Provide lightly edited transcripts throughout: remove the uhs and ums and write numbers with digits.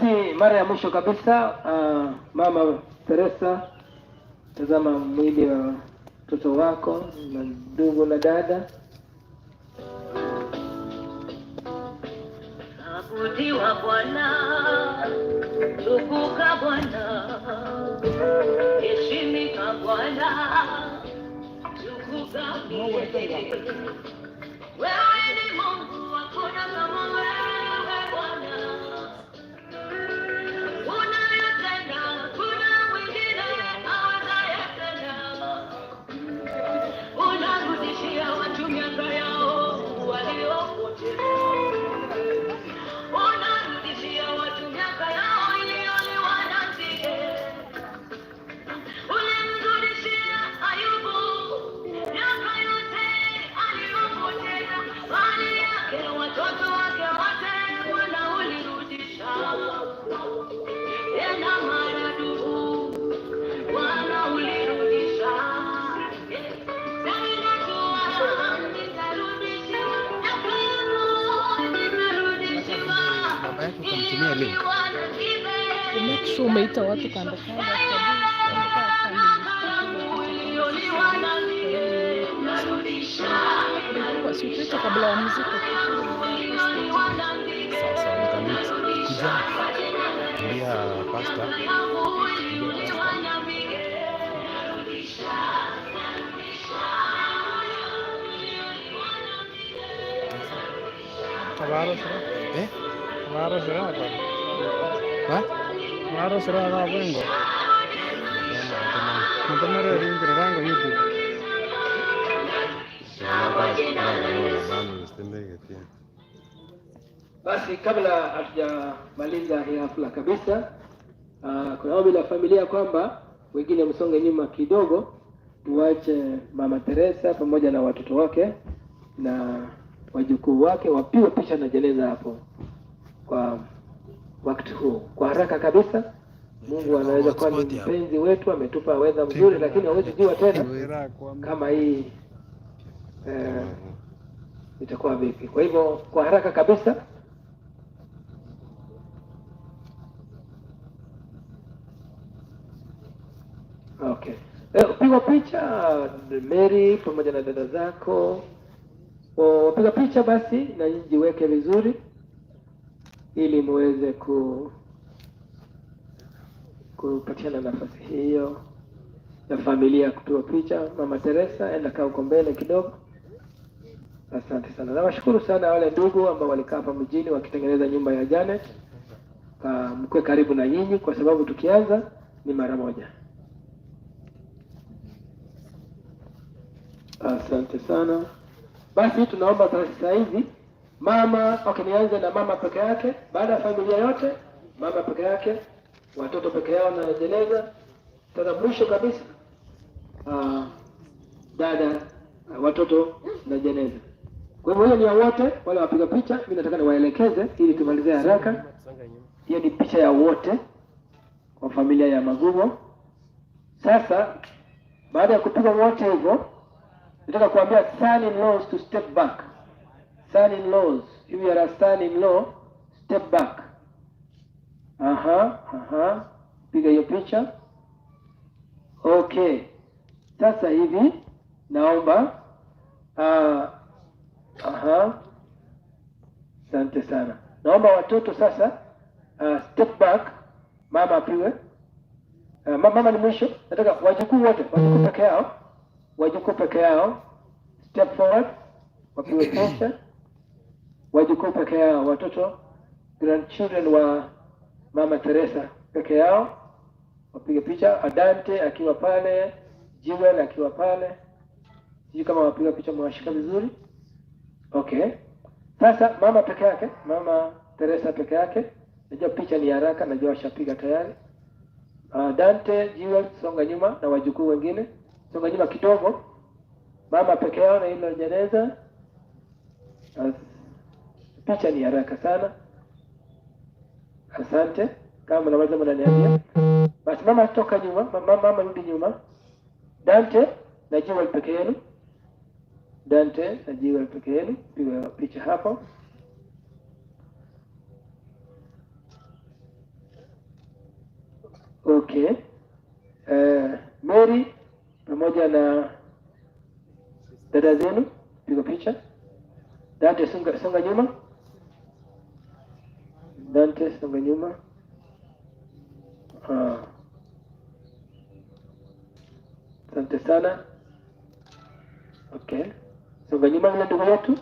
Basi mara ya mwisho kabisa, Mama Teresa, tazama mwili wa mtoto wako na ndugu na dada. Abudiwa Bwana, tukuka Bwana, heshimika Bwana, tukuka milele. Wewe ni Mungu, hakuna kama wewe Bwana. Unayotenda, hakuna mwingine awezaye tena. Unarudishia watu miaka yao waliopoteza. Unarudishia watu miaka yao iliyoliwa na nzige. Ulimrudishia Ayubu miaka yote aliyopoteza, mali yake, watoto wake wote, Bwana ulirudisha tena maradufu, Bwana ulirudisha. Nami najua nitarudishiwa, miaka yangu nitarudishiwa, Baba yake ukamtumia link. iliyoliwa na nzige. Make sure umeita watu kando kando, Iliyoliwa na nzige, narudisha. Si utuite kabla ya muziki. Sawa sawa, nitamute. Kuja. Ambia pastor. Ambia pastor. Eh? What? Barosera bwengo. Mutomere link rango YouTube. Basi kabla hatujamaliza hii hafla kabisa, kuna ombi la familia kwamba wengine msonge nyuma kidogo, tuache Mama Teresa pamoja na watoto wake na wajukuu wake wapigwe picha na jeneza hapo kwa wakati huu kwa haraka kabisa. Mungu anaweza kuwa ni mpenzi wetu, ametupa weather mzuri, lakini hawezi jua tena kama hii itakuwa vipi. Kwa hivyo kwa haraka kabisa. Okay. Pigwa picha Mary pamoja na dada zako. Wapiga picha basi na nyinyi jiweke vizuri ili muweze kupatiana nafasi hiyo ya familia kupigwa picha. Mama Teresa, enda kaa huko mbele kidogo. Asante sana. Nawashukuru sana wale ndugu ambao walikaa hapa mjini wakitengeneza nyumba ya Janet. Mkuwe karibu na nyinyi kwa sababu tukianza ni mara moja. Asante sana. Basi tunaomba sasa hivi mama, okay, nianze na mama peke yake, baada ya familia yote, mama peke yake, watoto peke yao na jeneza. Sasa mwisho kabisa dada, watoto na jeneza. Kwa hivyo hiyo ni ya wote wale wapiga picha, mimi nataka niwaelekeze ili tumalize haraka. Hiyo ni picha ya wote kwa familia ya Magumo. Sasa baada ya kupiga wote hivyo, nataka kuambia son-in-laws to step back. Son-in-laws, if you are a son-in-law, step back. Aha. Piga hiyo picha. Okay. Sasa hivi naomba aha. Asante sana. Naomba watoto sasa step back, mama apigwe. Mama ni mwisho. Nataka wajukuu wote, wajukuu peke yao, wajukuu peke yao, step forward, wapigwe picha. Wajukuu peke yao, watoto grandchildren wa Mama Teresa peke yao wapige picha. Adante akiwa pale, Jewel akiwa pale, sijui kama wapiga picha mwashika vizuri. Okay, sasa mama peke yake, Mama Teresa peke yake. Najua picha ni haraka, najua washapiga tayari. Dante, Jewel, songa nyuma na wajukuu wengine, songa nyuma kidogo. Mama peke yao na hilo jeneza. Picha ni haraka sana. Asante. Kama mnaweza mnaniambia. Basi mama toka nyuma, mama rudi nyuma. Dante na Jewel peke yenu. Dante na Jewel peke yenu, piga picha hapo. Okay. Mary pamoja na dada zenu piga picha. Dante, songa, songa nyuma. Dante, songa nyuma. Ah. Asante sana. Okay. Songa nyuma vile ndugu yetu,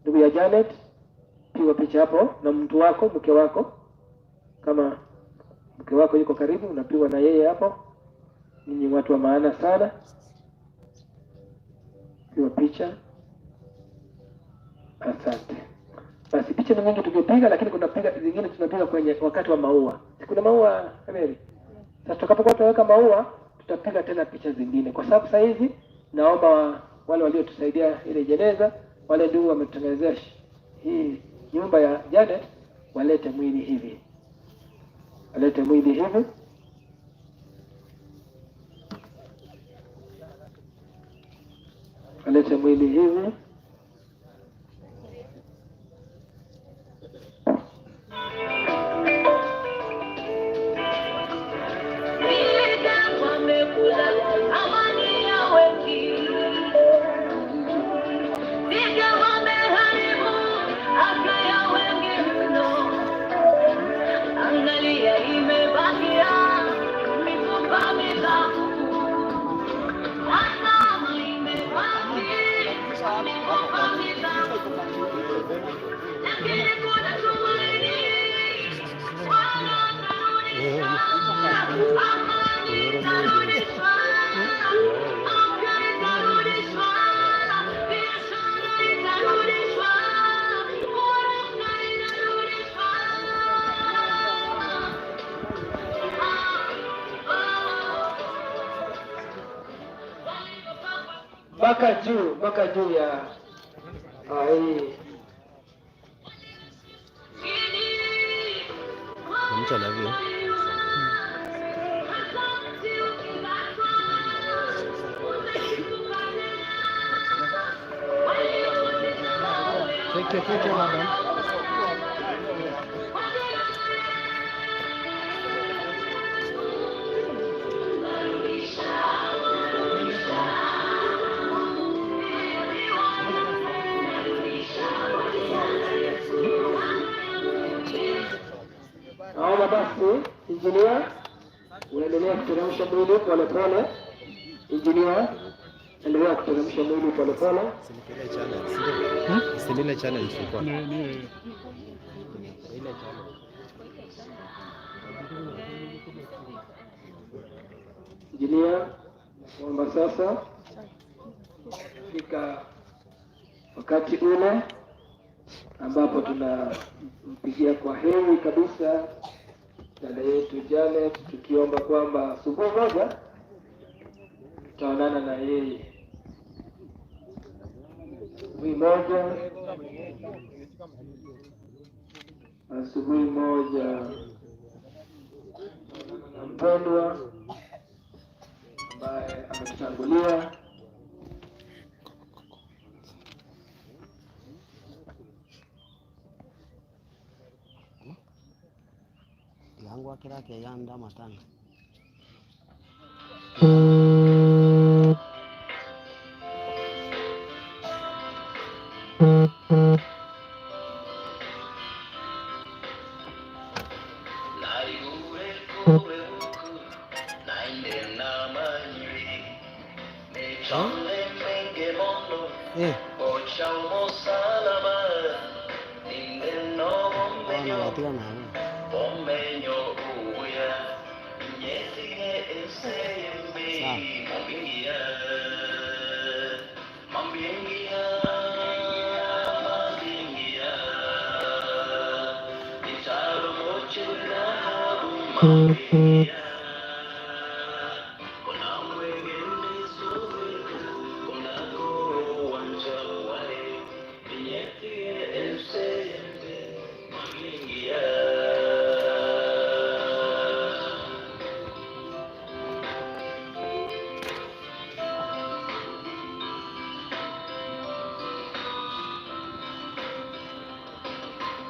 ndugu ya Janet, pigwa picha hapo na mtu wako, mke wako. Kama mke wako yuko karibu, unapigwa na yeye hapo. Ninyi watu wa maana sana. Pigwa picha. Asante. Basi picha ni nyingi tungepiga, lakini kuna piga zingine tunapiga kwenye wakati wa maua. Si kuna maua, Mary? Sasa tutakapokuwa tunaweka maua, tutapiga tena picha zingine, kwa sababu sasa hizi naomba wale waliotusaidia ile jeneza, wale ndugu wametutengenezea hii nyumba ya Janet, walete mwili hivi, walete mwili hivi. Walete mwili hivi. Wamekula amani ya wengi, Nzige wameharibu afya ya wengi mno. Angalia, imebakia mifupa mikavu. Tazama, imebaki mifupa mikavu, lakini kuna tumaini. Bwana atarudisha, amani itarudishwa, afya itarudishwa, biashara itarudishwa, furaha inarudishwa. Mpaka juu ya hii. Na mtu anavyo Take care, madam. Naomba basi injinia uendelee kuteremsha mwili polepole. Injinia, endelea kuteremsha mwili polepole. Si ni ile channel, si ndio? Si ni ile channel tulikuwa. Ni Ile channel. Injinia, naomba sasa fika wakati ule ambapo tunampigia kwa heri kabisa dada yetu Janet, tukiomba kwamba asubuhi moja tutaonana na yeye. Asubuhi moja, asubuhi moja na mpendwa ambaye ametutangulia. Yangwakira yanda matanga. Eh. Ona katika na sawa.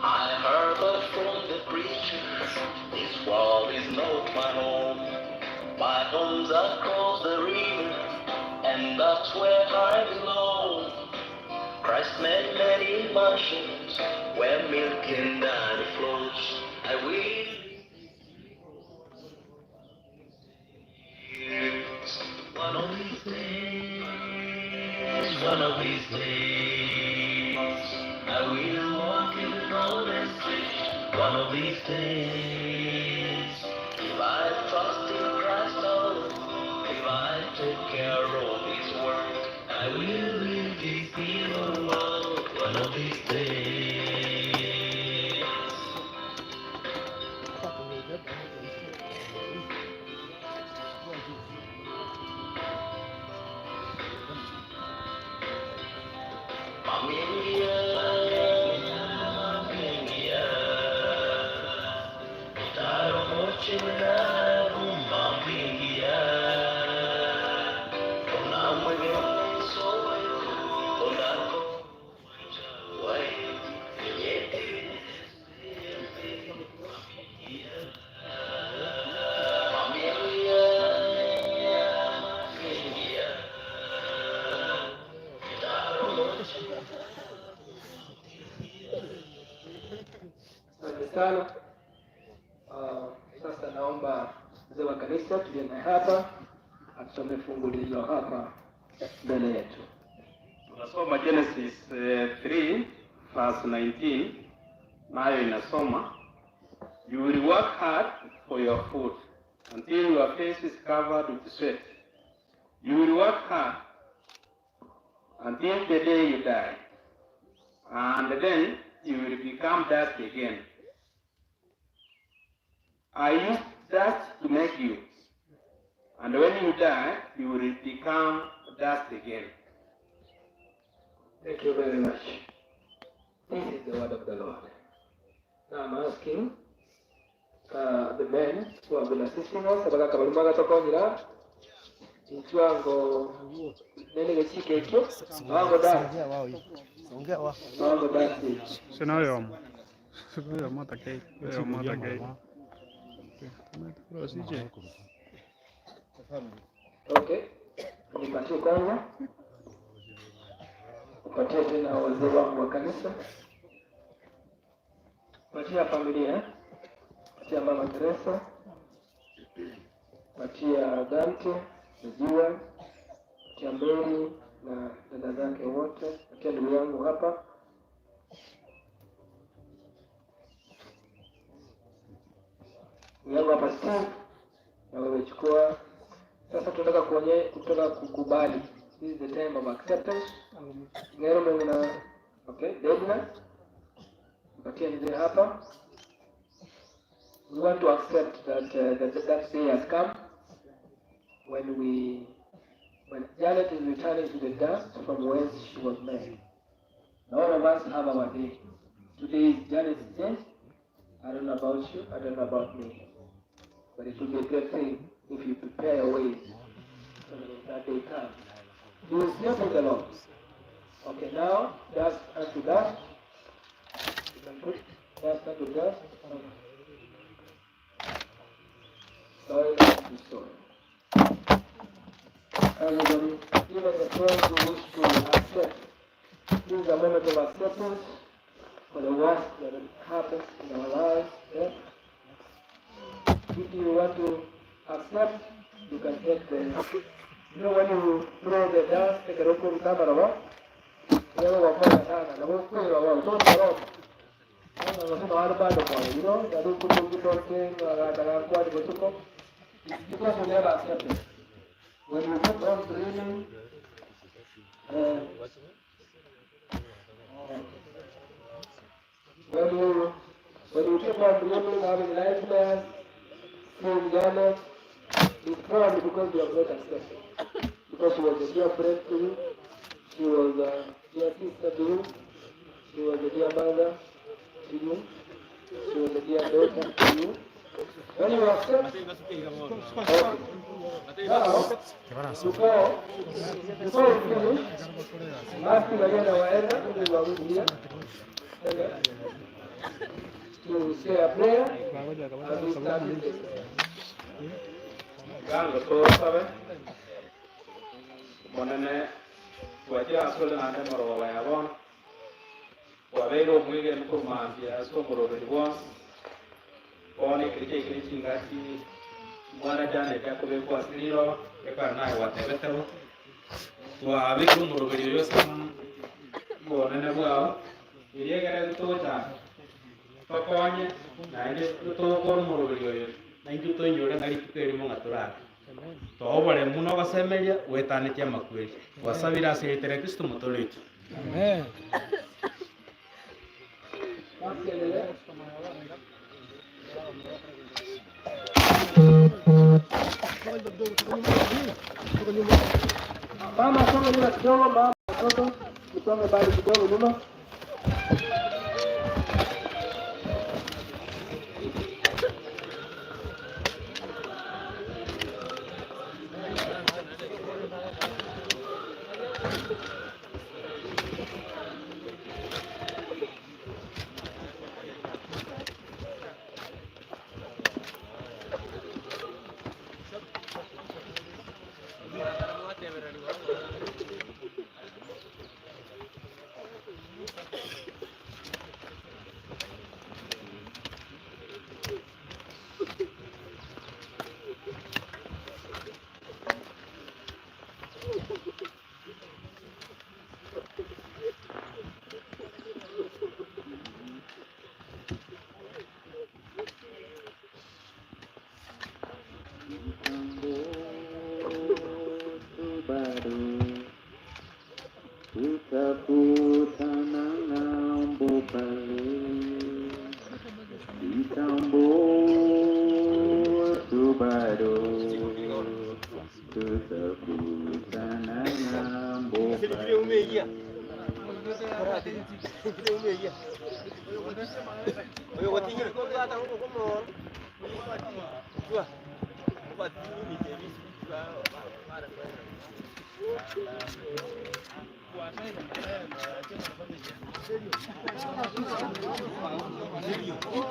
I heard from the preacher, this world is not my home. My home's across the river, and that's where I belong. Christ made many mansions where milk and honey flows. I will one of these days, one of these days, I will walk in golden street. One of these days, if I trust in Christ alone, if I take care of His word, I will leave this evil world. One of these days. Familia, familia, familia, familia. Asante sana. Sasa naomba mzee wa kanisa tuliye naye hapa atusome fungu lililo hapa mbele yetu. Tunasoma Genesis 3 verse 19, nayo inasoma, "You will work hard for your food until your face is covered with sweat. You will work hard until the day you die, and then you will become dust again. I used dust to make you, and when you die, you will become dust again." Thank you very much. This is the word of the Lord. Now I'm asking the men who have been assisting us, abagaka bali mwagatokongira inchwango nene gechike ekyo wango da Songea wao hivi. Songea wao. Wango dasi. Sinoyomo. Sinoyomo takei. Yomo takei. Rosije. Okay, nipatie kwanza, patie tena wazee wangu wa kanisa, patia familia, eh? Patia Mama Teresa, patia Dante Najua, patia Mary na dada zake wote, patia ndugu yangu hapa. Ndugu yangu hapa Steve, na wewe chukua. Sasa tunataka kuonye, tunataka kukubali. This is the time of acceptance. Ngero mengina, okay, Edna. Patia mzee hapa. We want to accept that day has come when Janet is returning to the dust from whence she was made. Now all of us have our day. Today is Janet's day. I don't know about you, I don't know about me. But it will be a great thing if you prepare your ways so that when that day comes, you will step with the Lord. Okay, now dust unto dust. You can put dust unto dust. Soil unto soil. Everybody, even the friends who wish to accept, this is a moment of acceptance for the worst that happens in our lives. Yeah? If you want to accept, you can take the, when you throw the dust, take a look at the camera, wewe wafanya sana na wewe kweli wa mtoto roho Nasema wale bado kwa you know, kwa tuko because you never accept it. When you keep on dreaming, when you keep on dreaming, having nightmares, seeing Janet, it's probably because you have not accepted. Because she was a dear friend to you, she was a dear sister to you, she was a dear mother to you, she was a dear daughter to you. When you accept, okay. Now, before we finish, I'm asking again our elder, who is our here, to say a prayer as we start this. Gango tosabe monene twajia asole nande moroba ya bono wabeire omwigeni korumambia ase omoroberi bwonsi bono ekeri kiaikire chingaki mwana Janet akobekwa ase riroba ekero naye gwatebeterwa twabekire omoroberi oyo ase obonene bwao eria ekere togochaka tokonye naende togokora omoroberi oyo naintwe toinyore ng'a rituko erimo ng'a torake toobore muno ogosemeria gwetanetie amakweri twasabire ase erieta ria Kristo motoretu. Amen. Basi endelee. Mama songa nyuma kidogo, mama watoto msonge bali kidogo nyuma. Bado tutakutana ng'ambo pale, kitambo tu bado tutakutana ng'ambo pale. Kitambo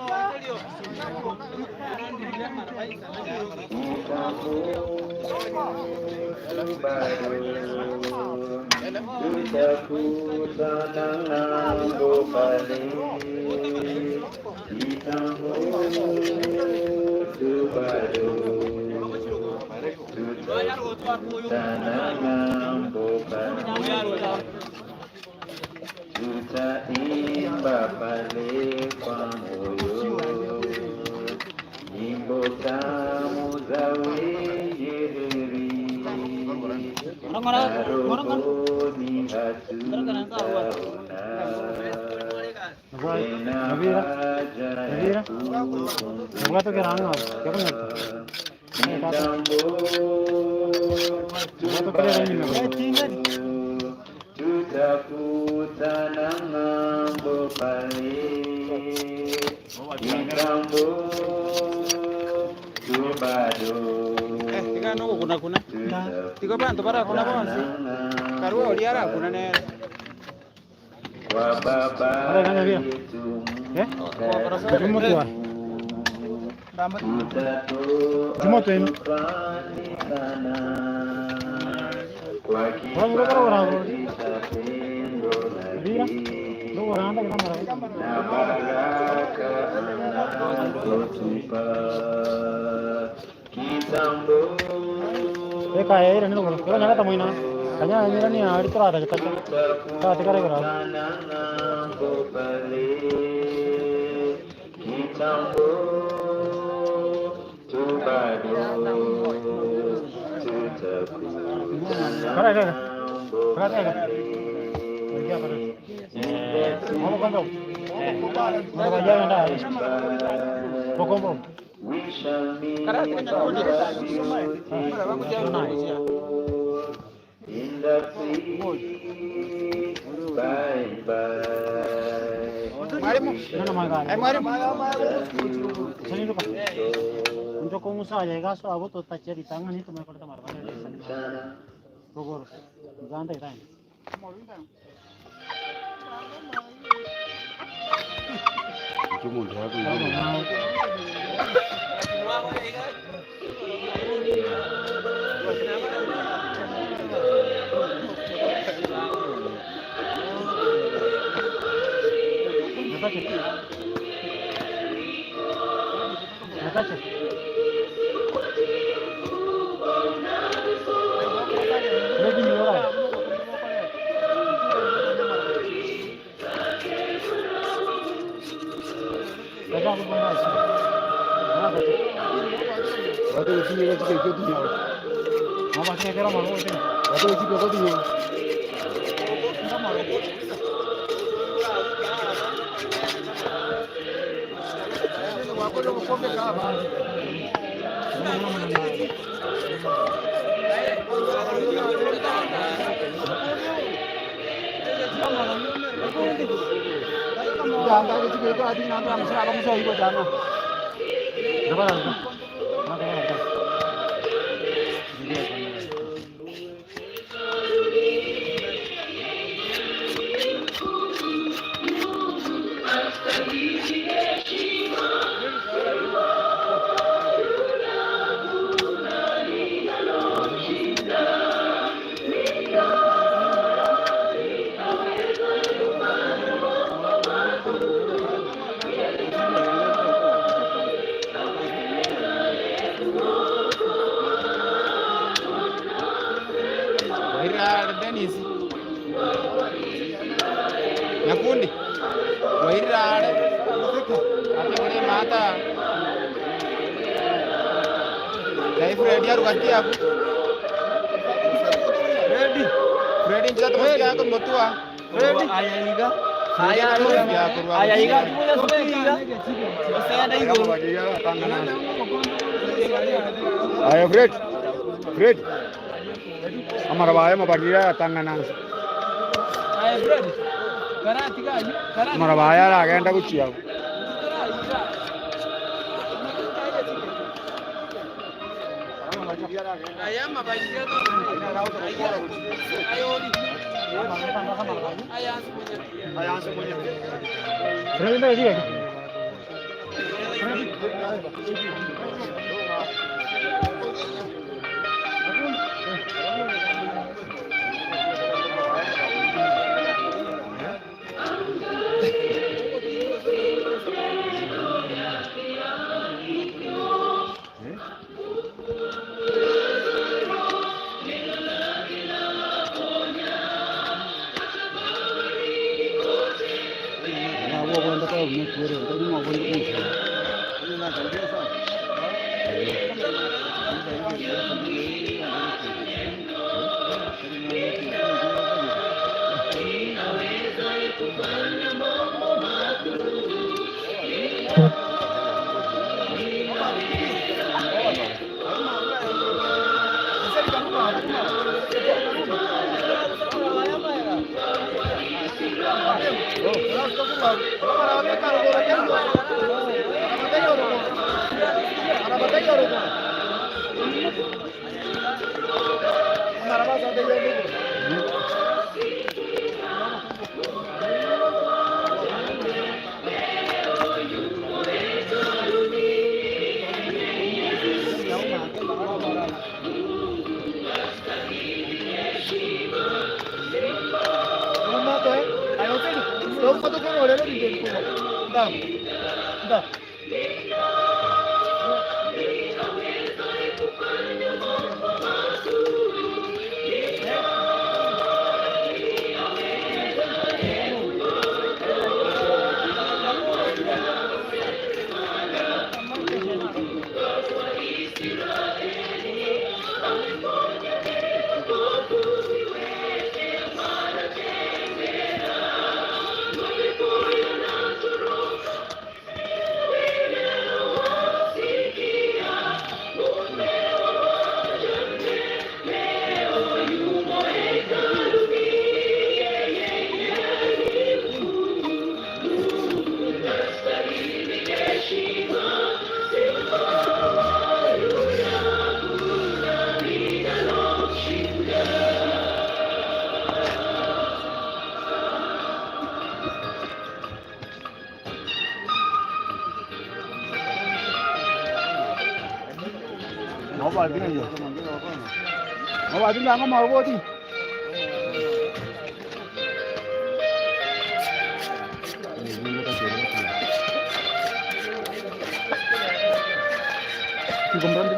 bado tutakutana ng'ambo pale, kitambo tu bado tutakutana ng'ambo pale, tutaimba pale kwa moyo nyimbo tamu za wenye heri, na rohoni hatutaona tena haja ya kupumzika. Kitambo tu bado tutakutana ng'ambo pale, kitambo tu bado tutakutana ng'ambo pale kwa Baba yetu mkarimu, tutatoa shukrani sana kwa kipaji cha pendo lake na baraka anazotupa. Kitambo tutakutana ng'ambo pale, kitambo tu bado tutakutana ng'ambo pale. We shall meet on the beautiful in the sweet by and by. We shall meet the beautiful mchana. Omuntu yakuigire. Waira Dennis Nyakundi Waira ate mata Life ready arugati aku Ready Ready nchita tomosi yako motua Ready Ayaiga Ayaiga Aya Fred Fred amarabaya mabagira atangana amarabaya aragenda guchia Thank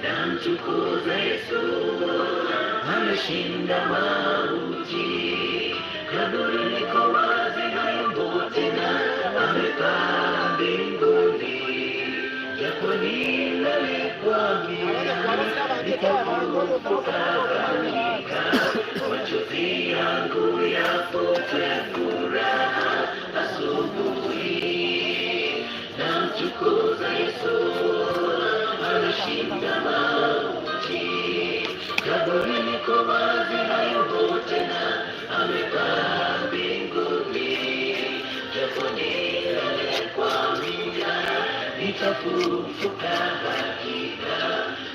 Namtukuza Yesu, ameshinda mauti. Kaburi liko wazi, hayupo tena, amepaa mbinguni. Japo nilale kwake, nitafufuka hakika. Machozi yangu yafutwe furaha asubuhi. Namtukuza Yesu, ameshinda mauti. Kaburi liko wazi, hayupo tena, amepaa mbinguni. Japo nilale kwa muda, nitafufuka hakika.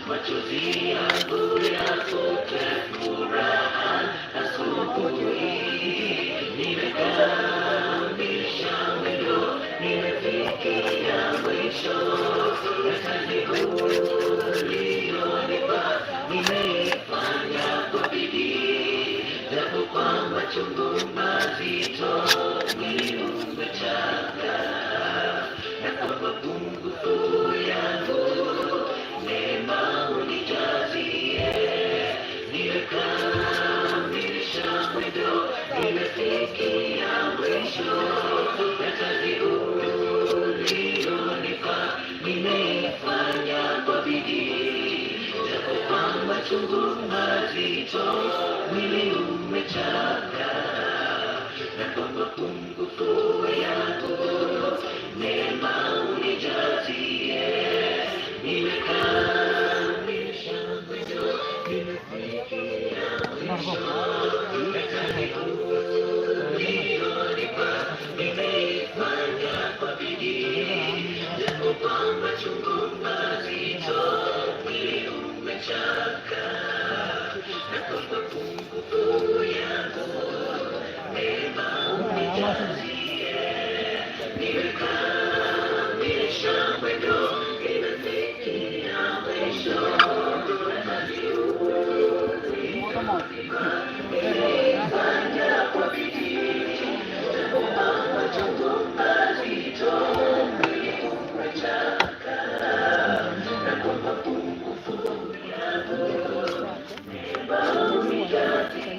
Machozi yangu yafutwe furaha asubuhi. Nimekamilisha mwendo, nimefikia mwisho, na kazi ulionipa nimeifanya kwa bidii, japo kwa machungu mazito mwili umechaka, na kwa mapungufu yangu neema unijazie. Nimekamilisha mwendo, nimefikia mwisho, na kazi ulionipa nimeifanya kwa bidii, japo kwa machungu mazito mwili umechaka, na kwa mapungufu yangu neema unijazie. Nimekamilisha mwendo, nimefikia mwisho, na kazi ulionipa nimeifanya kwa bidii, japo kwa machungu mazito mwili umechaka, na kwa mapungufu yangu neema unijazie. Nimekamilisha mwendo, nimefikia mwisho, na kazi ulionipa nimeifanya kwa bidii, japo kwa machungu mazito mwili umechaka, na kwa mapungufu yangu neema unijazie.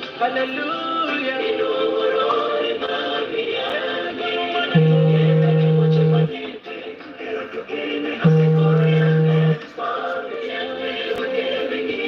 Inaonekana viewers wangapi?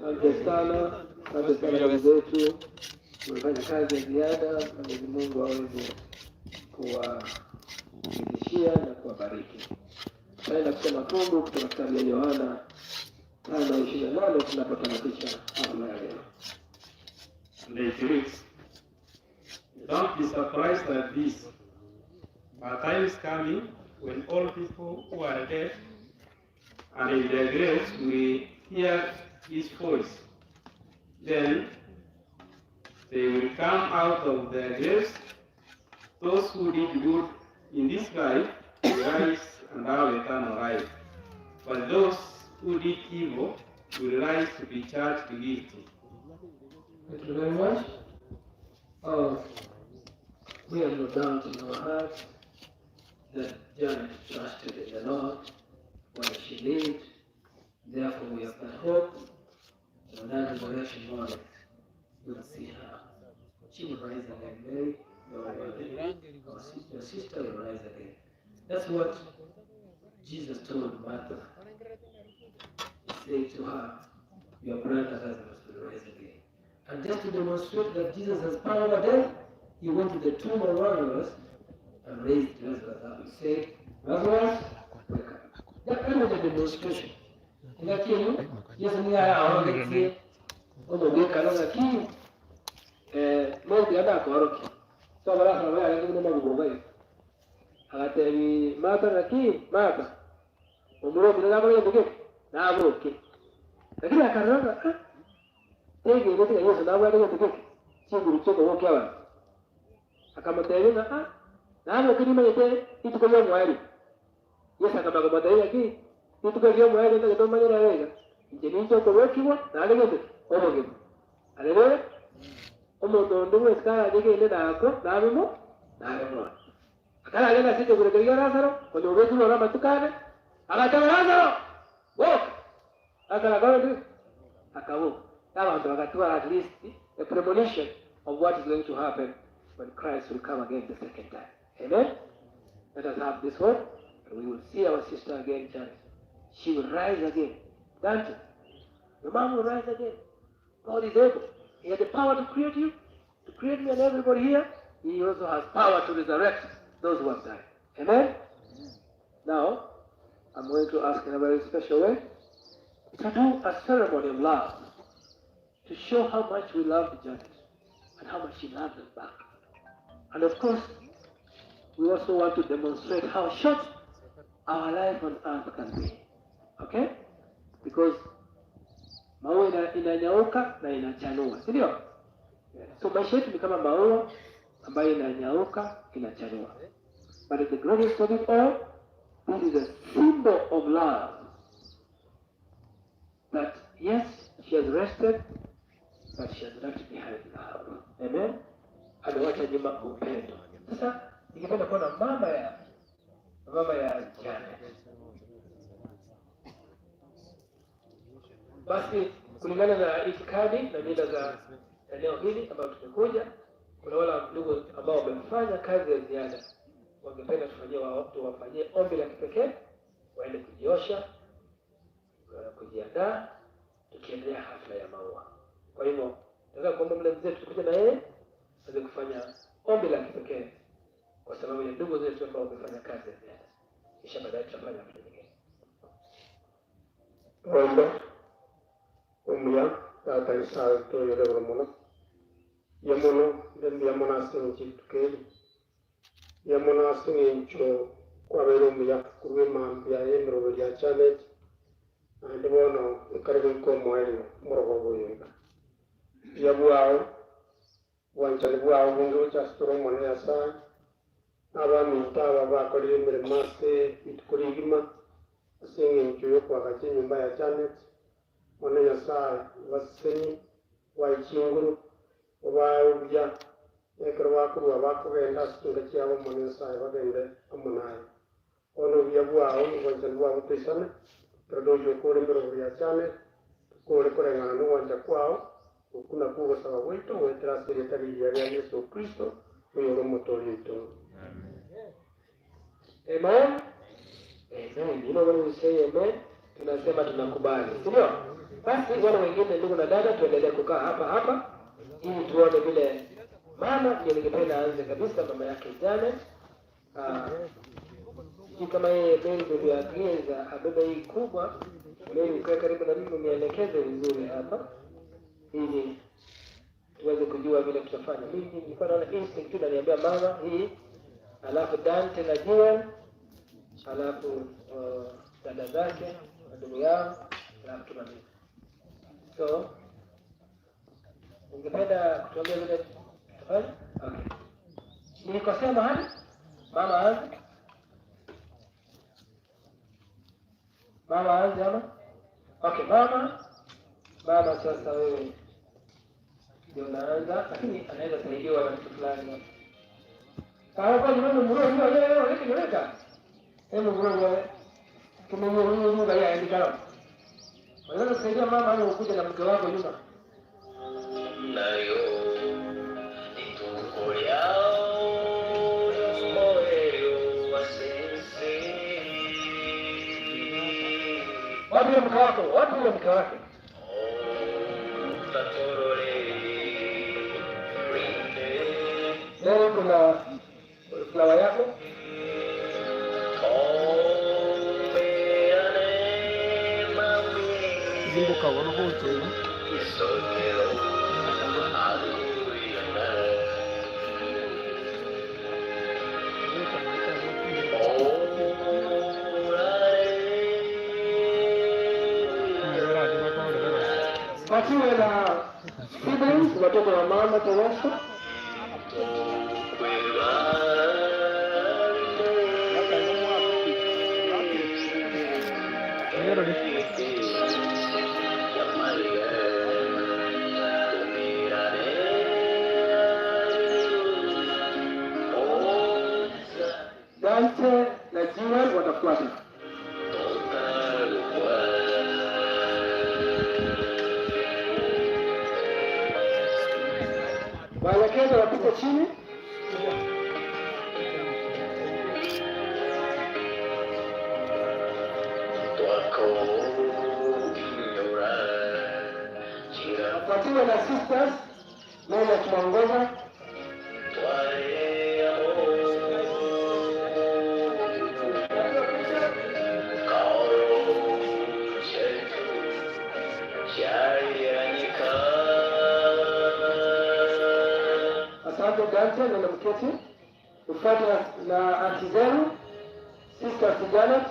Asante sana, asante sana ndugu zetu, tumefanya kazi ya ziada. Mwenyezi Mungu aweze kuwazidishia na kuwabariki. Naenda kusoma fungu kutoka kitabu ya Yohana 5:28 tunapotamatisha hafla ya leo. And it reads, "Don't be surprised at this, but time is coming when all people who are dead and in their graves will hear his voice. Then they will come out of their graves. Those who did good in this life will rise and have eternal life. But those who did evil will rise to be judged guilty." Thank you very much. We have no doubt in our hearts that Janet trusted in the Lord while she lived. Therefore, we have that hope that on that resurrection morning, we will see her. She will rise again. Mary, your mother, your sister will rise again. That's what Jesus told Martha. He said to her, "Your brother Lazarus will rise again." And just to demonstrate that Jesus has power over death, he went to the tomb of Lazarus and raised Lazarus up. He said, "Lazarus, wake up." That was a demonstration. Lakini Yesu ni aorogetie omogwikara ng'aki Mungu adakorokia so barasaba yarenge buna magubo gai agatebi Martha ng'aki Martha omuroki nagakora gento geke naboke lakini akarora ah tegerete ng'a Yesu nabwate gento geke chinguru chiokobokia abanto akamotebia ng'a ah naboke nimanyete rituko ria omweri. Yesu akamagomotebia ng'aki rituko ria omweri ntagete omanyere iga inche ninche okobokigwa naende gento obogima. Haleluya. Omonto onde bwesika aranyegende nako nabimo nabimo akaragenda ase ekegoro keria kia Lazaro konya obekirwe ore amatuko ane agateba Lazaro boka. Lazaro akora ndi akaboka abantu bagatwara at least a premonition of what is going to happen when Christ will come again the second time. Amen. Let us have this hope, and we will see our sister again, Janet. She will rise again. Dante, your mom will rise again. God is able. He has the power to create you, to create me and everybody here. He also has power to resurrect those who have died. Amen? Now, I'm going to ask in a very special way to do a ceremony of love, to show how much we love Janet and how much she loved us back. And of course, we also want to demonstrate how short our life on earth can be. Okay? Because maua inanyauka na inachanua, si ndio? So maisha yetu ni kama maua ambayo inanyauka, inachanua. But the greatest of it all, this is a symbol of love. That yes, she has rested, but she has left behind love. Amen? Amewacha nyuma upendo. Sasa ningependa kuona mama ya Janet. Basi kulingana na itikadi na mila za eneo hili ambayo tumekuja, kuna wale ndugu ambao wamefanya kazi ya ziada, wangependa tufanyie tuwafanyie ombi la kipekee, waende kujiosha, kujiandaa, tukiendelea hafla ya maua. Kwa hivyo nataka kuomba mle mzee tukuje na yeye aweze kufanya ombi la kipekee kwa sababu ya ndugu zetu ambao wamefanya kazi ya ziada, kisha baadaye tutafanya hafla nyingine. Omba omuya tata Nyasaye toyore buri muno. Yamono mbuya ase eng'encho tukeri yamono ase eng'encho kwabere omuya kurwa emambia y'emiroberi ya Janet naende bono ekare goika omoerio omorogogo oyo iga buya bwao bwanchani bwao bunge gocha ase tore omone Nyasaye n'abaminto aba bakorire emirimo ase rituko rigima ase eng'encho y'okoagacha enyomba ya Janet mono Nyasaye baseseni bwaichinguru obaobya ekero bakorwa bakogenda ase chinka chiabo mono Nyasaye bagende amo naye bono obuya bwao obwanchani bwabo toisane ekero dochi okore emerobo ya Janet tukore koreng'ana na obwancha kwao oku nakwo ogosaba gwaito goetera ase erieta rigiya ria Yeso Kristo oyore omotoori oito. Amen. Amen. You know when we say amen, tunasema tunakubali, si ndio? Basi wale wengine ndugu na dada, tuendelee kukaa hapa hapa ili tuone vile mama ndiye ningependa aanze kabisa, mama yake Janet. Sijui kama yeye Mary ndio agiza abebe hii kubwa. Mary, ukae karibu na mimi unielekeze vizuri hapa ili tuweze kujua vile tutafanya. Mimi nilikuwa naona instinct tu inaniambia mama hii, alafu Dante na Jewel, alafu dada zake na ndugu yao, alafu tumalize. So ungependa kutuambia vile tutafanya? Okay. Nilikosea mahali? Mama aanze. Mama aanze ama? Okay, mama. Mama sasa wewe ndio unaanza, lakini anaweza saidiwa na mtu fulani. Sawa kwa nini muro hiyo hiyo hiyo hiyo hiyo. Hebu muro wewe. Tumeyo huyo huyo gari aende. Unaweza kusaidia mama au ukuja na mke wako nyuma. Nayo ituko lyao moyo wasense. Wapi yule mke wako? Wapi yule mke wake? Leo kuna flower yako. Zimbuka wanahote. Patiwe na siblings, watoto wa mama Teresa. Dante na Jewel watafuata. Waelekeze wapite chini. Wafuatiwe na sisters, Mary akimwongoza. Asante Dante na mketi. Ufuate na aunti zenu, sisters Janet.